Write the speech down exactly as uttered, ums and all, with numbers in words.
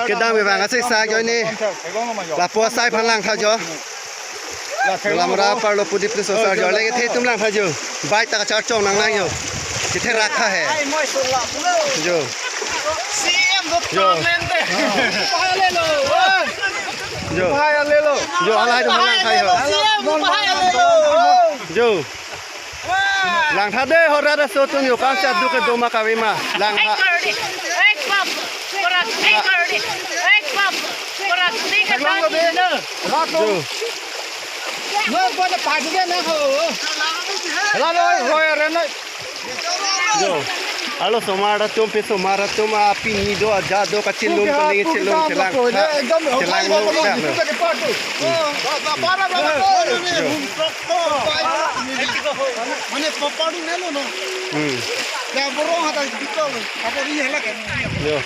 Kedam bebang asek sa jo ni. Lapu asai aphan langtha jo. Lamra parlo pudi plus osar jo. Leke the atum langtha jo. Bike ta kachar chong nang nang jo. Kethe rakha he. Jo. Jo. Jo. Jo, halai atum aphan langtha jo. Jo. Langtha de, horat aso atum jo, kam chadu kedo ma kave ma. Langtha. Ek kar de, ek pap, korat, ek kar de, ek pap, korat, tiga. Jo. No, pone padu de na ho. Hello, Roy Reno. Jo. Alo osomar atum, pe osomar atum, a pini do, aja do, kachelong, kaling chelong, chelang. Ekdom chelang lo, chelang lo. Mane papadu nelo no. Hmm. Ya borong hata dito lo. Apo ini hela kan. Jo.